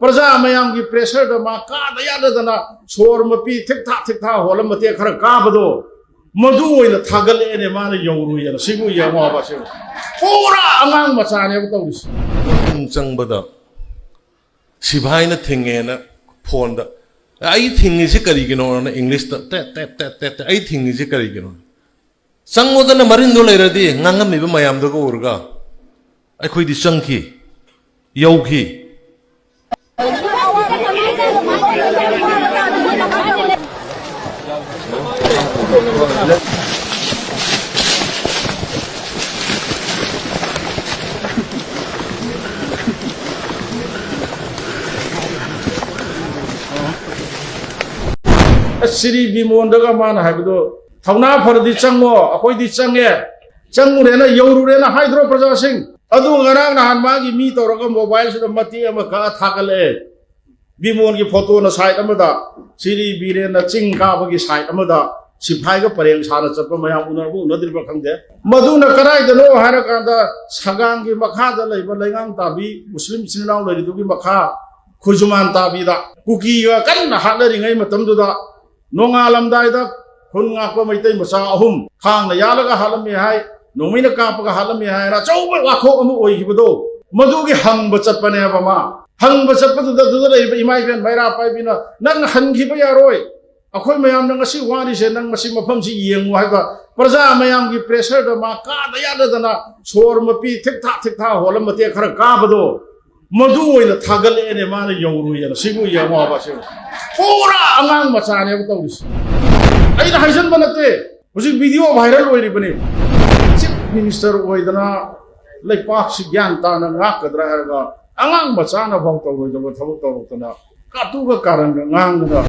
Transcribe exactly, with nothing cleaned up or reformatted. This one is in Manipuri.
ꯄ꯭ꯔꯖꯥ ꯃꯌꯥꯝꯒꯤ pressureꯗ ꯃꯥ ꯀꯥꯗ ꯌꯥꯗꯗꯅ ꯁꯣꯔ ꯃꯄꯤ ꯊꯤꯛ ꯊꯥꯛ ꯊꯤꯛ ꯊꯥꯛ ꯍꯣꯜꯂ ꯃꯇꯦꯛ ꯈꯔ ꯀꯥꯕꯗꯣ, ꯃꯗꯨ ꯑꯣꯏꯅ ꯊꯥꯒꯠꯂꯛꯑꯦꯅꯦ ꯃꯥꯅ ꯌꯧꯔꯨꯏꯅ꯫ ꯁꯤꯕꯨ ꯌꯦꯡꯉꯣ ꯍꯥꯏꯕ, ꯁꯤꯕꯨ ꯄꯨꯔꯥ ꯑꯉꯥꯡ ꯃꯆꯥꯅꯦꯕ ꯇꯧꯔꯤꯁꯦ꯫ ꯃꯅꯨꯡ ꯆꯪꯕꯗ ꯁꯤꯐꯥꯏꯅ ꯊꯤꯡꯉꯦꯅ ꯐꯣꯟꯗ, "ꯑꯩ ꯊꯤꯡꯉꯤꯁꯤ ꯀꯔꯤꯒꯤꯅꯣꯅ?" ꯏꯪꯂꯤꯁꯇ ꯇꯦꯠ ꯇꯦꯠ ꯇꯦꯠ ꯇꯦꯠ ꯇꯦꯠ, "ꯑꯩ ꯊꯤꯡꯉꯤꯁꯤ ꯀꯔꯤꯒꯤꯅꯣ?" ꯆꯪꯉꯣꯗꯅ ꯃꯔꯤꯟꯗꯣ ꯂꯩꯔꯗꯤ, ꯉꯥꯡꯉꯝꯃꯤꯕ ꯃꯌꯥꯝꯗꯨꯒ ꯎꯔꯒ ꯑꯩꯈꯣꯏꯗꯤ ꯆꯪꯈꯤ, ꯌꯧꯈꯤ꯫ ꯑꯁ, ꯁꯤꯔꯤ ꯕꯤꯃꯣꯟꯗꯒ ꯃꯥꯅ ꯍꯥꯏꯕꯗꯣ, "ꯊꯧꯅꯥ ꯐꯔꯗꯤ ꯆꯪꯉꯣ, ꯑꯩꯈꯣꯏꯗꯤ ꯆꯪꯉꯦ, ꯆꯪꯉꯨꯔꯦꯅ, ꯌꯧꯔꯨꯔꯦꯅ" ꯍꯥꯏꯗ꯭ꯔꯣ ꯄ꯭ꯔꯖꯥꯁꯤꯡ? ꯑꯗꯨ ꯉꯔꯥꯡ ꯅꯍꯥꯟ ꯃꯥꯒꯤ ꯃꯤ ꯇꯧꯔꯒ mobileꯁꯤꯗ ꯃꯇꯦꯛ ꯑꯃ ꯀꯛꯑ ꯊꯥꯒꯠꯂꯛꯑꯦ꯫ ꯕꯤꯃꯣꯟꯒꯤ photoꯅ side ꯑꯃꯗ, ꯁꯤꯔꯤ ꯕꯤꯔꯦꯟꯅ ꯆꯤꯡ ꯀꯥꯕꯒꯤ side ꯑꯃꯗ, ꯁꯤꯐꯥꯏꯒ ꯄꯔꯦꯡ ꯁꯥꯅ ꯆꯠꯄ ꯃꯌꯥꯝ ꯎꯅꯔꯕ ꯎꯅꯗ꯭ꯔꯤꯕ ꯈꯪꯗꯦ꯫ ꯃꯗꯨꯅ ꯀꯗꯥꯏꯗꯅꯣ ꯍꯥꯏꯔꯀꯥꯟꯗ, ꯁꯒꯥꯡꯒꯤ ꯃꯈꯥꯗ ꯂꯩꯕ ꯂꯩꯉꯥꯡ ꯇꯥꯕꯤ ꯃꯨꯁꯂꯤꯝ ꯏꯆꯤꯟ ꯏꯅꯥꯎ ꯂꯩꯔꯤꯗꯨꯒꯤ ꯃꯈꯥ ꯈꯨꯖꯨꯃꯥꯟ ꯇꯥꯕꯤꯗ ꯀꯨꯀꯤꯒ ꯀꯟꯅ ꯍꯥꯠꯅꯔꯤꯉꯩ ꯃꯇꯝꯗꯨꯗ, ꯅꯣꯡꯉꯥꯜꯂꯝꯗꯥꯏꯗ ꯈꯨꯟ ꯉꯥꯛꯄ ꯃꯩꯇꯩ ꯃꯆꯥ ꯑꯍꯨꯝ ꯊꯥꯡꯅ ꯌꯥꯜꯂꯒ ꯍꯥꯠꯂꯝꯃꯤ ꯍꯥꯏ, ꯅꯣꯡꯃꯩꯅ ꯀꯥꯞꯄꯒ ꯍꯥꯠꯂꯝꯃꯤ ꯍꯥꯏꯅ ꯑꯆꯧꯕ ꯋꯥꯊꯣꯛ ꯑꯃ ꯑꯣꯏꯈꯤꯕꯗꯣ, ꯃꯗꯨꯒꯤ ꯍꯪꯕ ꯆꯠꯄꯅꯦꯕ ꯃꯥ꯫ ꯍꯪꯕ ꯆꯠꯄꯗꯨꯗ ꯑꯗꯨꯗ ꯂꯩꯔꯤꯕ ꯏꯃꯥ ꯏꯕꯦꯟ ꯃꯩꯔꯥ ꯄꯥꯏꯕꯤꯅ, "ꯅꯪ ꯍꯟꯈꯤꯕ ꯌꯥꯔꯣꯏ, ꯑꯩꯈꯣꯏ ꯃꯌꯥꯝꯅ ꯉꯁꯤ ꯋꯥꯔꯤꯁꯦ, ꯅꯪ ꯃꯁꯤ ꯃꯐꯝꯁꯤ ꯌꯦꯡꯉꯨ" ꯍꯥꯏꯕ꯫ ꯄ꯭ꯔꯖꯥ ꯃꯌꯥꯝꯒꯤ pressureꯗ ꯃꯥ ꯀꯥꯗ ꯌꯥꯗꯗꯅ ꯁꯣꯔ ꯃꯄꯤ ꯊꯤꯛ ꯊꯥꯛ ꯊꯤꯛ ꯊꯥꯛ ꯍꯣꯜꯂ ꯃꯇꯦꯛ ꯈꯔ ꯀꯥꯕꯗꯣ, ꯃꯗꯨ ꯑꯣꯏꯅ ꯊꯥꯒꯠꯂꯛꯑꯦꯅꯦ ꯃꯥꯅ ꯌꯧꯔꯨꯏꯅ꯫ ꯁꯤꯕꯨ ꯌꯦꯡꯉꯣ ꯍꯥꯏꯕ, ꯁꯤꯕꯨ ꯄꯨꯔꯥ ꯑꯉꯥꯡ ꯃꯆꯥꯅꯦꯕ ꯇꯧꯔꯤꯁꯦ꯫ ꯑꯩꯅ ꯍꯥꯏꯖꯟꯕ ꯅꯠꯇꯦ, ꯍꯧꯖꯤꯛ video viral ꯑꯣꯏꯔꯤꯕꯅꯤ꯫ Chief Minister ꯑꯣꯏꯗꯅ ꯂꯩꯄꯥꯛꯁꯤ ꯒ꯭ꯌꯥꯟ ꯇꯥꯅ ꯉꯥꯛꯀꯗ꯭ꯔꯥ ꯍꯥꯏꯔꯒ, ꯑꯉꯥꯡ ꯃꯆꯥꯅ ꯐꯥꯎ ꯇꯧꯔꯣꯏꯗꯕ ꯊꯕꯛ ꯇꯧꯔꯛꯇꯅ, ꯀꯥꯇꯨꯒ ꯀꯥꯔꯟꯒ ꯉꯥꯡꯗꯅ,